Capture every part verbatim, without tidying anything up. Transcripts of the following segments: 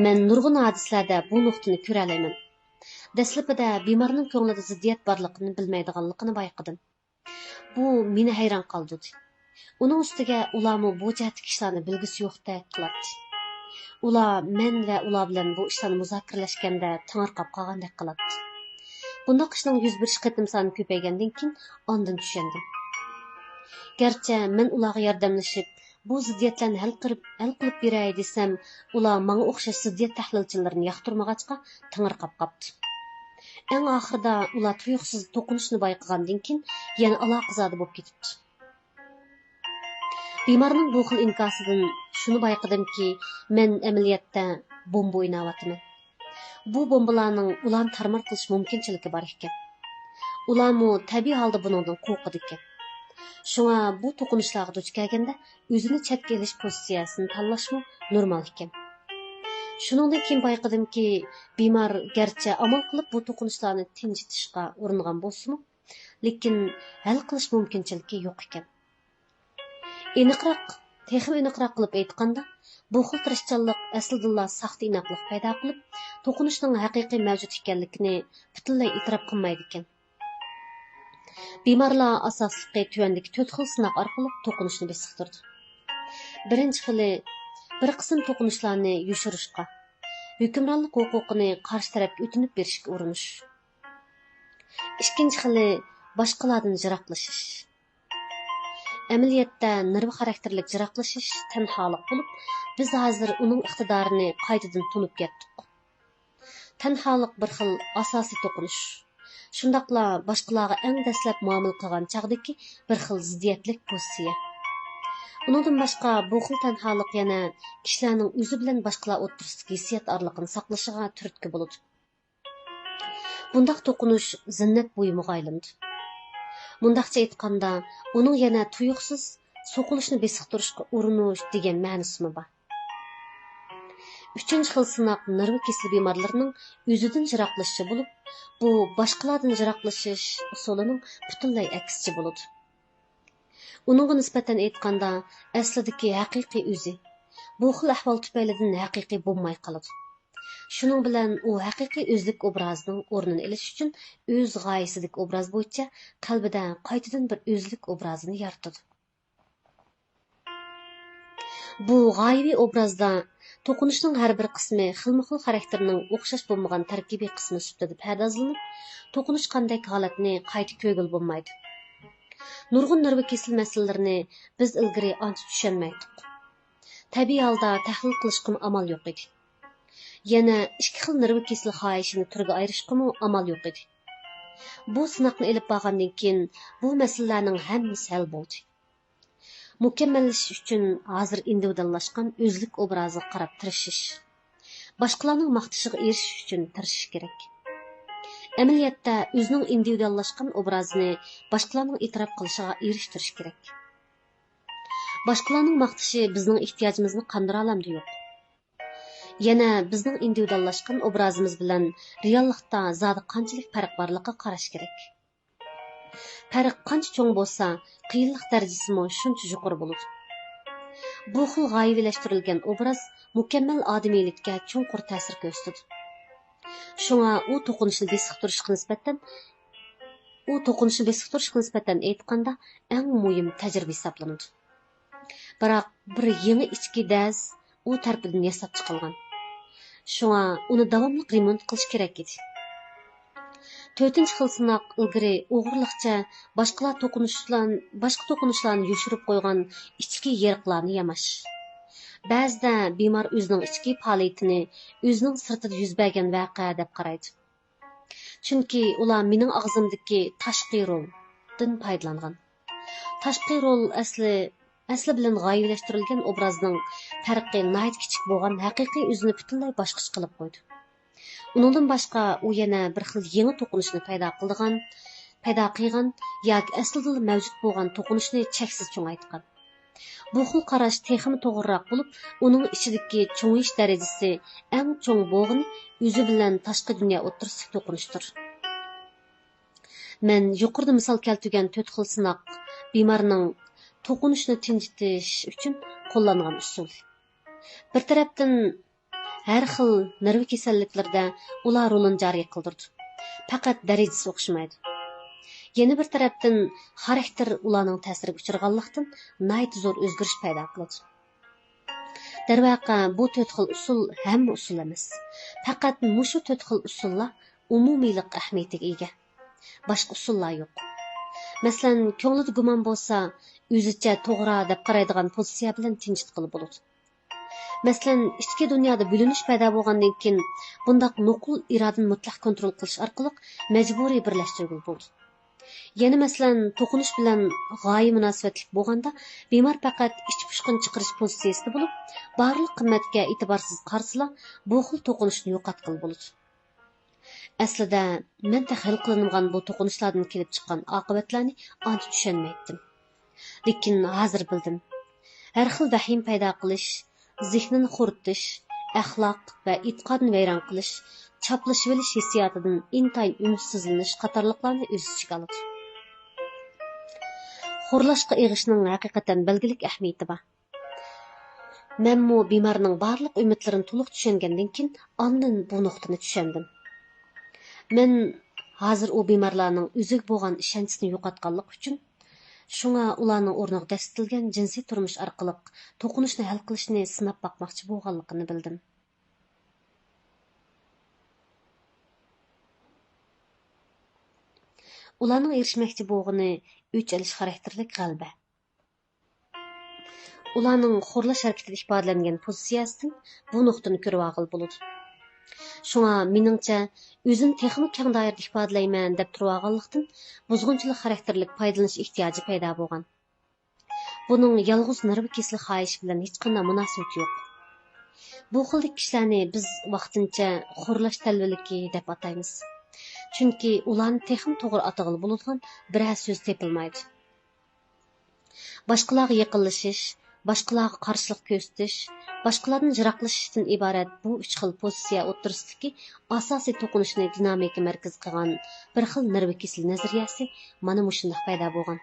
مەن نۇرغۇن ھادىسىلەردە بۇ نۇقتىنى كۆرەلەيمەن. دەسلىپىدە بىمارنىڭ كۆڭلىدە زىددىيەت بارلىقىنى بىلمەيدىغانلىقىنى بايقىدىم. بۇ مېنى ھەيران قالدۇردى. ئۇنىڭ ئۈستىگە ئۇلارمۇ بۇ جەھەتتىكى ئىشلارنى بىلگۈسى يوقتەك قىلاتتى. ئۇلار مەن ۋە ئۇلار بىلەن بۇ ئىشلارنى مۇزاكىرىلەشكەندە تېڭىرقاپ قالغاندەك قىلاتتى. بۇنداق ئىشنىڭ يۈز بېرىش قېتىم سانى كۆپەيگەندىن كېيىن ئاندىن چۈشەندىم. گەرچە مەن ئۇلارغا ياردەملىشىپ، بۇ زىددىيەتلەرنى ھەل قىلىپ، ھەل قىلىپ بېرەي دېسەم، ئۇلار ماڭا ئوخشاش زىددىيەت تەھلىلچىلىرىنى ياقتۇرمىغاچقا، تېڭىرقاپ قاپتۇ. ئەڭ ئاخىرىدا ئۇلار تۇيۇقسىز توقۇنۇشنى بايقىغاندىن كېيىن، يەنە ئالاقىزادە بولۇپ كېتىپتۇ. بىمارنىڭ بۇ خىل ئىنكاسىدىن شۇنى بايقىدىمكى، مەن ئەمەلىيەتتە بومبا ئويناۋاتىمەن. بۇ بومبىلارنىڭ ئۇلارنى تارمار قىلىش مۇمكىنچىلىكى بار ئىكەن. ئۇلارمۇ تەبىئىي ھالدا بۇنىڭدىن قورقىدىكەن. شۇڭا بۇ توقۇنۇشلارغا دۇچ كەلگەندە ئۆزىنى چەتكە ئېلىش پوزىتسىيەسىنى تاللاشمۇ نورمال ئىكەن. شۇنىڭدىن كېيىن بايقىدىمكى، بىمار گەرچە ئامال قىلىپ بۇ توقۇنۇشلارنى تىنچىتىشقا ئۇرۇنغان بولسىمۇ، لېكىن ھەل قىلىش مۇمكىنچىلىكى يوق ئىكەن. ئېنىقراق، تېخىمۇ ئېنىقراق قىلىپ ئېيتقاندا، بۇ خىل تىرىشچانلىق ئەسلىدىنلا ساختا ئىناقلىق پەيدا قىلىپ، توقۇنۇشنىڭ ھەقىقىي مەۋجۇت ئىكەنلىكىنى پۈتۈنلەي ئېتىراپ قىلمايدىكەن. بىمارلار ئاساسلىقى تۆۋەندىكى تۆت خىل سىناق ئارقىلىق توقۇنۇشنى بېسىقتۇرىدۇ. بىرىنچى خىلى، بىر قىسىم توقۇنۇشلارنى يوشۇرۇشقا، ھۆكۈمرانلىق ھوقۇقىنى قارشى تەرەپكە ئۆتۈنۈپ بېرىشكە ئۇرۇنۇش. ئىككىنچى خىلى، باشقىلاردىن يىراقلىشىش. ئەمەلىيەتتە نېرۋا خاراكتېرلىك يىراقلىشىش تەنھالىق بولۇپ، بىز ھازىر ئۇنىڭ ئىقتىدارىنى قايتىدىن تونۇپ يەتتۇق. تەنھالىق بىر خىل ئاساسىي توقۇنۇش. شۇنداقلا باشقىلارغا ئەڭ دەسلەپ مۇئامىلە قىلغان چاغدىكى بىر خىل زىددىيەتلىك پوزىتسىيە. ئۇنىڭدىن باشقا، بۇ خىل تەنھالىق يەنە كىشىلەرنىڭ ئۆزى بىلەن باشقىلار ئوتتۇرىسىدىكى ھېسسىيات ئارىلىقىنى ساقلىشىغا تۈرتكە بولىدۇ. بۇنداق توقۇنۇش زىننەت بۇيۇمىغا ئايلىنىدۇ. مۇنداقچە ئېيتقاندا، ئۇنىڭ يەنە تۇيۇقسىز سوقۇلۇشنى بېسىقتۇرۇشقا ئۇرۇنۇش دېگەن مەنىسىمۇ بار. ئۈچىنچى خىل سىناق نېرۋا كېسىلى بىمارلىرىنىڭ ئۆزىدىن يىراقلىشىشى بولۇپ، بۇ باشقىلاردىن يىراقلىشىش ئۇسۇلىنىڭ پۈتۈنلەي ئەكسىچە بولىدۇ. ئۇنىڭغا نىسبەتەن ئېيتقاندا، ئەسلىدىكى ھەقىقىي ئۆزى بۇ خىل ئەھۋال تۈپەيلىدىن ھەقىقىي بولماي قالىدۇ. شۇنىڭ بىلەن ئۇ ھەقىقىي ئۆزلۈك ئوبرازىنىڭ ئورنىنى ئېلىش ئۈچۈن ئۆز غايىسىدىكى ئوبراز بويىچە قەلبىدە قايتىدىن بىر ئۆزلۈك ئوبرازىنى يارىتىدۇ. بۇ غايىۋى ئوبرازدا توقۇنۇشنىڭ ھەر بىر قىسمى خىلمۇخىل خاراكتېرنىڭ ئوخشاش بولمىغان تەركىبىي قىسمى سۈپىتىدە پەردازلىنىپ، توقۇنۇش قاندەك ھالەتنى قايتا كۆرگىلى بولمايدۇ. نۇرغۇن نېرۋا كېسىلى مەسىلىلىرىنى بىز ئىلگىرى ئانچە چۈشەنمەيتتۇق. تەبىئىي ھالدا تەھلىل قىلىشقىمۇ ئامال يوق ئىدى. يەنە ئىككى خىل نېرۋا كېسىلى خاھىشىنى تۈرگە ئايرىشقىمۇ ئامال يوق ئىدى. بۇ سىناقنى ئېلىپ بارغاندىن كېيىن، بۇ مەسىلىلەرنىڭ ھەممىسى ھەل بولدى. مۇكەممەللىشىش ئۈچۈن ھازىر ئىندىۋىدۇئاللاشقان ئۆزلۈك ئوبرازىغا قاراپ تىرىشىش. باشقىلارنىڭ ماختىشىغا ئېرىشىش ئۈچۈن تىرىشىش كېرەك. ئەمەلىيەتتە ئۆزىنىڭ ئىندىۋىدۇئاللاشقان ئوبرازىنى باشقىلارنىڭ ئېتىراپ قىلىشىغا ئېرىشتۈرۈش كېرەك. باشقىلارنىڭ ماختىشى بىزنىڭ ئېھتىياجىمىزنى قاندۇرالامدۇ يوق؟ يەنە بىزنىڭ ئىندىۋىدۇئاللاشقان ئوبرازىمىز بىلەن رېئاللىقتا زادى قانچىلىك پەرق بارلىقىغا قاراش كېرەك. پەرق قانچە چوڭ بولسا، قىيىنلىق دەرىجىسىمۇ شۇنچە يۇقىرى بولىدۇ. بۇ خىل غايىۋىلەشتۈرۈلگەن ئوبراز مۇكەممەل ئادىمىيلىككە چوڭقۇر تەسىر كۆرسىتىدۇ. شۇڭا ئۇ توقۇنۇشنى بېسىقتۇرۇشقا نىسبەتەن، ئۇ توقۇنۇشنى بېسىقتۇرۇشقا نىسبەتەن ئېيتقاندا، ئەڭ مۇھىم تەجرىبە ھېسابلىنىدۇ. بىراق بىر يېڭى ئىچكى دەز ئۇ تەرىپىدىن ياساپ چىقىلغان. شۇڭا ئۇنى داۋاملىق رېمونت قىلىش كېرەك ئىدى. تۆتىنچى خىل سىناق ئىلگىرى ئوغرىلىقچە باشقىلار توقۇنۇشلار-، باشقا توقۇنۇشلارنى يوشۇرۇپ قويغان ئىچكى يېرىقلارنى ياماش. بەزىدە بىمار ئۆزىنىڭ ئىچكى پائالىيىتىنى ئۆزىنىڭ سىرتىدا يۈز بەرگەن ۋەقە دەپ قارايدۇ. چۈنكى ئۇلار مېنىڭ ئاغزىمدىكى تاشقى رولدىن پايدىلانغان. تاشقى رول ئەسلى، ئەسلى بىلەن غايىۋىلەشتۈرۈلگەن ئوبرازنىڭ پەرقى ناھايىتى كىچىك بولغان ھەقىقىي ئۆزىنى پۈتۈنلەي باشقىچە قىلىپ قويدى. ئۇنىڭدىن باشقا، ئۇ يەنە بىر خىل يېڭى توقۇنۇشنى پەيدا قىلىدىغان، پەيدا قىلغان ياكى ئەسلىدىلا مەۋجۇت بولغان توقۇنۇشنى چەكسىز چوڭايتقان. بۇ خىل قاراش تېخىمۇ توغرىراق بولۇپ، ئۇنىڭ ئىچىدىكى چوڭىيىش دەرىجىسى ئەڭ چوڭ بولغىنى ئۆزى بىلەن تاشقى دۇنيا ئوتتۇرىسىدىكى توقۇنۇشتۇر. مەن يۇقىرىدا مىسال كەلتۈرگەن تۆت خىل سىناق بىمارنىڭ توقۇنۇشنى تىنچىتىش ئۈچۈن قوللانغان ئۇسۇل. بىر تەرەپتىن، ھەر خىل نېرۋا كېسەللىكلىرىدە ئۇلار رولىنى جارى قىلدۇرىدۇ. پەقەت دەرىجىسى ئوخشىمايدۇ. يەنە بىر تەرەپتىن، خاراكتېر ئۇلارنىڭ تەسىرىگە ئۇچرىغانلىقتىن، ناھايىتى زور ئۆزگىرىش پەيدا قىلىدۇ. دەرۋەقە، بۇ تۆت خىل ئۇسۇل ھەممە ئۇسۇل ئەمەس. پەقەت مۇشۇ تۆت خىل ئۇسۇللا ئومۇمىيلىق ئەھمىيىتىگە ئىگە. باشقا ئۇسۇللار يوق. مەسىلەن، كۆڭلىدە گۇمان بولسا، ئۆزىچە توغرا دەپ قارايدىغان پوزىتسىيە بىلەن تىنچىتقىلى بولىدۇ. مەسىلەن، ئىچكى دۇنيادا بۆلۈنۈش پەيدا بولغاندىن كېيىن، بۇنداق نوقۇل ئىرادىنى مۇتلەق كونترول قىلىش ئارقىلىق مەجبۇرىي بىرلەشتۈرگىلى بولىدۇ. يەنە مەسىلەن، توقۇنۇش بىلەن غايە مۇناسىۋەتلىك بولغاندا، بىمار پەقەت ئىچ پۇشقىنى چىقىرىش پوزىتسىيىسىدە بولۇپ، بارلىق قىممەتكە ئېتىبارسىز قارىسىلا، بۇ خىل توقۇنۇشنى يوقاتقىلى بولىدۇ. ئەسلىدە، مەن تېخى ھەل قىلىنمىغان بۇ توقۇنۇشلاردىن كېلىپ چىققان ئاقىۋەتلەرنى ئانچە چۈشەنمەيتتىم. لېكىن ھازىر بىلدىم. ھەر خىل ۋەھىمە پەيدا قىلىش، زېھنىنى خورىتىش، ئەخلاق ۋە ئېتىقادنى ۋەيران قىلىش، چاپلىشىۋېلىش ھېسسىياتىدىن ئىنتايىن ئۈمىدسىزلىنىش قاتارلىقلارنى ئۆز ئىچىگە ئالىدۇ. خورلاشقا ئېغىشنىڭ ھەقىقەتەن بەلگىلىك ئەھمىيىتى بار. مەنمۇ بىمارنىڭ بارلىق ئۈمىدلىرىنى تولۇق چۈشەنگەندىن كېيىن، ئاندىن بۇ نۇقتىنى چۈشەندىم. مەن ھازىر ئۇ بىمارلارنىڭ ئۆزىگە بولغان ئىشەنچىسىنى يوقاتقانلىقى ئۈچۈن، شۇڭا ئۇلارنىڭ ئورنىغا دەسسىتىلگەن جىنسىي تۇرمۇش ئارقىلىق توقۇنۇشنى ھەل قىلىشنى سىناپ باقماقچى بولغانلىقىنى بىلدىم. ئۇلارنىڭ ئېرىشمەكچى بولغىنى ئۆچ ئېلىش خاراكتېرلىك غەلىبە. ئۇلارنىڭ خورلاش ھەرىكىتىدە ئىپادىلەنگەن پوزىتسىيەسىدىن بۇ نۇقتىنى كۆرۈۋالغىلى بولىدۇ. شۇڭا، مېنىڭچە، ئۆزىنى تېخىمۇ كەڭ دائىرىدە ئىپادىلەيمەن دەپ تۇرۇۋالغانلىقتىن، بۇزغۇنچىلىق خاراكتېرلىك پايدىلىنىش ئېھتىياجى پەيدا بولغان. بۇنىڭ يالغۇز نېرۋا كېسىلى خاھىشى بىلەن ھېچقانداق مۇناسىۋىتى يوق. بۇ خىلدىكى كىشىلەرنى بىز ۋاقتىنچە خورلاش تەلۋىلىكى دەپ ئاتايمىز. چۈنكى ئۇلارنى تېخىمۇ توغرا ئاتىغىلى بولىدىغان بىرەر سۆز تېپىلمايدۇ. باشقىلارغا يېقىنلىشىش، باشقىلارغا قارشىلىق كۆرسىتىش، باشقىلاردىن يىراقلىشىشتىن ئىبارەت بۇ ئۈچ خىل پوزىتسىيە ئوتتۇرىسىدىكى ئاساسىي توقۇنۇشنى دىنامىكا مەركىزى قىلغان بىر خىل نېرۋا كېسىلى نەزەرىيەسى مانا مۇشۇنداق پەيدا بولغان.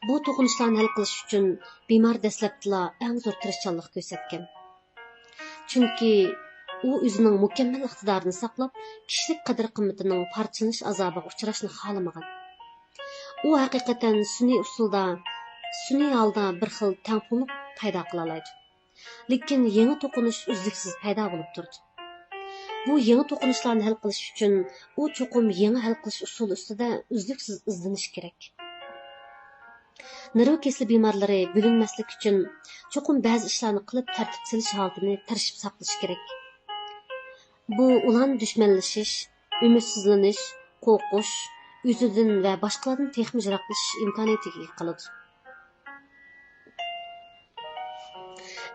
بۇ توقۇنۇشلارنى ھەل قىلىش ئۈچۈن بىمار دەسلەپتىلا ئەڭ زور تىرىشچانلىق كۆرسەتكەن. چۈنكى ئۇ ئۆزىنىڭ مۇكەممەل ئىقتىدارىنى ساقلاپ، كىشىلىك قەدىر-قىممىتىنىڭ پارچىلىنىش ئازابىغا ئۇچراشنى خالىمىغان. ئۇ ھەقىقەتەن سۈنئىي ئۇسۇلدا، سۈنئىي ھالدا بىر خىل تەڭپۇڭلۇق پەيدا قىلالايدۇ. لېكىن يېڭى توقۇنۇش ئۈزلۈكسىز پەيدا بولۇپ تۇرىدۇ. بۇ يېڭى توقۇنۇشلارنى ھەل قىلىش ئۈچۈن ئۇ چوقۇم يېڭى ھەل قىلىش ئۇسۇلى ئۈستىدە ئۈزلۈكسىز ئىزدىنىشى كېرەك. نېرۋا كېسىلى بىمارلىرى بۆلۈنمەسلىك ئۈچۈن چوقۇم بەزى ئىشلارنى قىلىپ تەرتىپ سېلىش ھالىتىنى تىرىشىپ ساقلىشى كېرەك. بۇ ئۇلارنى دۈشمەنلىشىش، ئۈمىدسىزلىنىش، قورقۇش، ئۆزىدىن ۋە باشقىلاردىن تېخىمۇ يىراقلىشىش ئىمكانىيىتىگە ئىگە قىلىدۇ.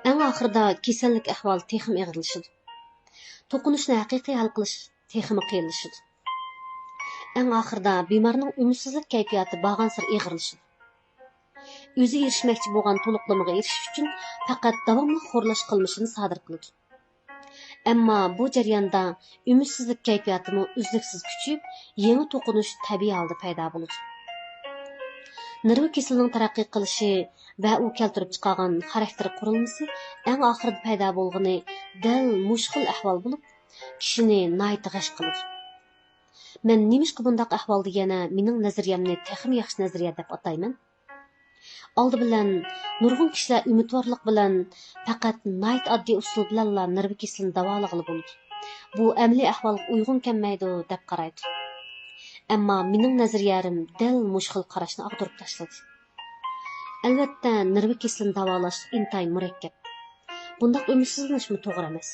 ئەڭ ئاخىرىدا كېسەللىك ئەھۋالى تېخىمۇ ئېغىرلىشىدۇ. توقۇنۇشنى ھەقىقىي ھەل قىلىش تېخىمۇ قىيىنلىشىدۇ. ئەڭ ئاخىرىدا بىمارنىڭ ئۈمىدسىزلىك كەيپىياتى بارغانسېرى ئېغىرلىشىدۇ. ئۆزى ئېرىشمەكچى بولغان تولۇقلىمىغا ئېرىشىش ئۈچۈن پەقەت داۋاملىق خورلاش قىلمىشىنى سادىر قىلىدۇ. ئەمما بۇ جەرياندا ئۈمىدسىزلىك كەيپىياتىمۇ ئۈزلۈكسىز كۈچىيىپ، يېڭى توقۇنۇش تەبىئىي ھالدا پەيدا بولىدۇ. نېرۋا كېسىلىنىڭ تەرەققىي قىلىشى ۋە ئۇ كەلتۈرۈپ چىقارغان خاراكتېر قۇرۇلمىسى ئەڭ ئاخىرىدا پەيدا بولغىنى دەل مۇشۇ خىل ئەھۋال بولۇپ، كىشىنى ناھايىتى غەش قىلىدۇ. مەن نېمىشقا بۇنداق ئەھۋالدا يەنە مېنىڭ نەزەرىيەمنى تېخىمۇ ياخشى نەزەرىيە دەپ ئاتايمەن؟ ئالدى بىلەن، نۇرغۇن كىشىلەر ئۈمىدۋارلىق بىلەن پەقەت ناھايىتى ئاددىي ئۇسۇل بىلەنلا نېرۋا كېسىلىنى داۋالىغىلى بولىدۇ. بۇ ئەمەلىي ئەھۋالغا ئۇيغۇن كەلمەيدۇ، دەپ قارايدۇ. ئەمما مېنىڭ نەزەرىيەم دەل مۇشۇ خىل قاراشنى ئاغدۇرۇپ تاشلىدى. ئەلۋەتتە، نېرۋا كېسىلىنى داۋالاش ئىنتايىن مۇرەككەپ. بۇنداق ئۈمىدسىزلىنىشمۇ توغرا ئەمەس.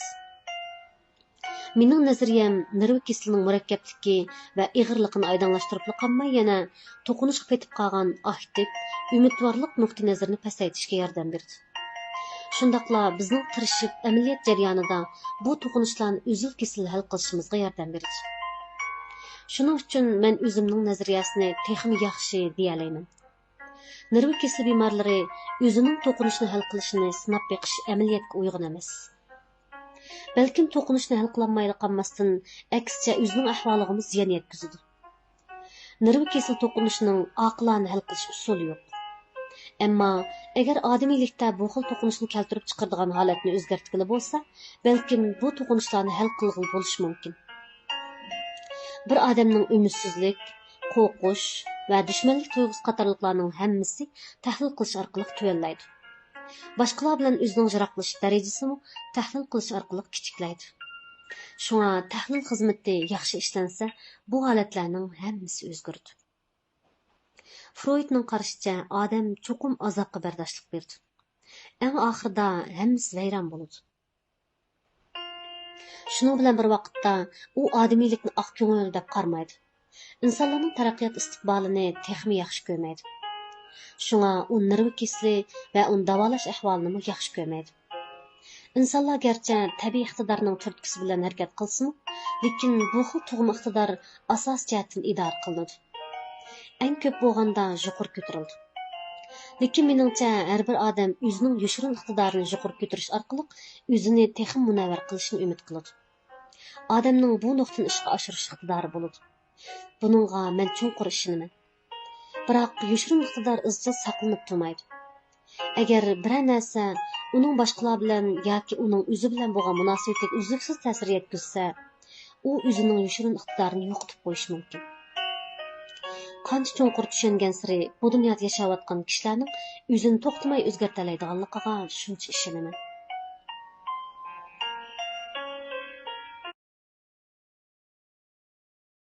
مېنىڭ نەزەرىيەم نېرۋا كېسىلىنىڭ مۇرەككەپلىكى ۋە ئېغىرلىقىنى ئايدىڭلاشتۇرۇپلا قالماي، يەنە توقۇنۇشقا پېتىپ قالغان ئاكتىپ، ئۈمىدۋارلىق نۇقتىئىنەزىرىنى پەسەيتىشكە ياردەم بېرىدۇ. شۇنداقلا بىزنىڭ تىرىشىپ ئەمەلىيەت جەريانىدا بۇ توقۇنۇشلارنى ئۈزۈل-كېسىل ھەل قىلىشىمىزغا ياردەم بېرىدۇ. شۇنىڭ ئۈچۈن مەن ئۆزۈمنىڭ نەزەرىيەسىنى تېخىمۇ ياخشى دېيەلەيمەن. نېرۋا كېسىلى بىمارلىرى ئۆزىنىڭ توقۇنۇشنى ھەل قىلىشىنى سىناپ بېقىش ئەمەلىيەتكە ئۇيغۇن ئەمەس. بەلكىم توقۇنۇشنى ھەل قىلالمايلا قالماستىن، ئەكسىچە ئۆزىنىڭ ئەھۋالىغىمۇ زىيان يەتكۈزىدۇ. نېرۋا كېسىلى توقۇنۇشىنىڭ ئاقىلانە ھەل قىلىش ئۇسۇلى يوق. ئەمما ئەگەر ئادىمىيلىكتە بۇ خىل توقۇنۇشنى كەلتۈرۈپ چىقىرىدىغان ھالەتنى ئۆزگەرتكىلى بولسا، بەلكىم بۇ توقۇنۇشلارنى ھەل قىلغىلى بولۇشى مۇمكىن. بىر ئادەمنىڭ ئۈمىدسىزلىك، قورقۇش ۋە دۈشمەنلىك تۇيغۇسى قاتارلىقلارنىڭ ھەممىسى تەھلىل قىلىش ئارقىلىق تۆۋەنلەيدۇ. باشقىلار بىلەن ئۆزىنىڭ يىراقلىشىش دەرىجىسىمۇ تەھلىل قىلىش ئارقىلىق كىچىكلەيدۇ. شۇڭا تەھلىل خىزمىتى ياخشى ئىشلەنسە، بۇ ھالەتلەرنىڭ ھەممىسى ئۆزگىرىدۇ. فرويدنىڭ قارىشىچە، ئادەم چوقۇم ئازابقا بەرداشلىق بېرىدۇ. ئەڭ ئاخىرىدا ھەممىسى ۋەيران بولىدۇ. شۇنىڭ بىلەن بىر ۋاقىتتا، ئۇ ئادىمىيلىكنى ئاق كۆڭۈل دەپ قارىمايدۇ. ئىنسانلارنىڭ تەرەققىيات ئىستىقبالىنى تېخىمۇ ياخشى كۆرمەيدۇ. شۇڭا ئۇ نېرۋا كېسىلى ۋە ئۇنى داۋالاش ئەھۋالىنىمۇ ياخشى كۆرمەيدۇ. ئىنسانلار گەرچە تەبىئىي ئىقتىدارنىڭ تۈرتكىسى بىلەن ھەرىكەت قىلسىمۇ، لېكىن بۇ خىل تۇغما ئىقتىدار ئاساسىي جەھەتتىن ئىدارە قىلىنىدۇ. ئەڭ كۆپ بولغاندا يۇقىرى كۆتۈرۈلىدۇ. لېكىن مېنىڭچە، ھەر بىر ئادەم ئۆزىنىڭ يوشۇرۇن ئىقتىدارىنى يۇقىرى كۆتۈرۈش ئارقىلىق ئۆزىنى تېخىمۇ مۇنەۋۋەر قىلىشنى ئۈمىد قىلىدۇ. ئادەمنىڭ بۇ نۇقتىنى ئىشقا ئاشۇرۇش ئىقتىدارى بولىدۇ. بۇنىڭغا مەن چوڭقۇر ئىشىنىمەن. بىراق يوشۇرۇن ئىقتىدار ئىزچىل ساقلىنىپ تۇرمايدۇ. ئەگەر بىرەر نەرسە ئۇنىڭ باشقىلار بىلەن ياكى ئۇنىڭ ئۆزى بىلەن بولغان مۇناسىۋىتىگە ئۈزلۈكسىز تەسىر يەتكۈزسە، ئۇ ئۆزىنىڭ يوشۇرۇن ئىقتىدارىنى يوقىتىپ قويۇشى مۇمكىن. قانچە چوڭقۇر چۈشەنگەنسېرى، بۇ دۇنيادا ياشاۋاتقان كىشىلەرنىڭ ئۆزىنى توختىماي ئۆزگەرتەلەيدىغانلىقىغا شۇنچە ئىشىنىمەن.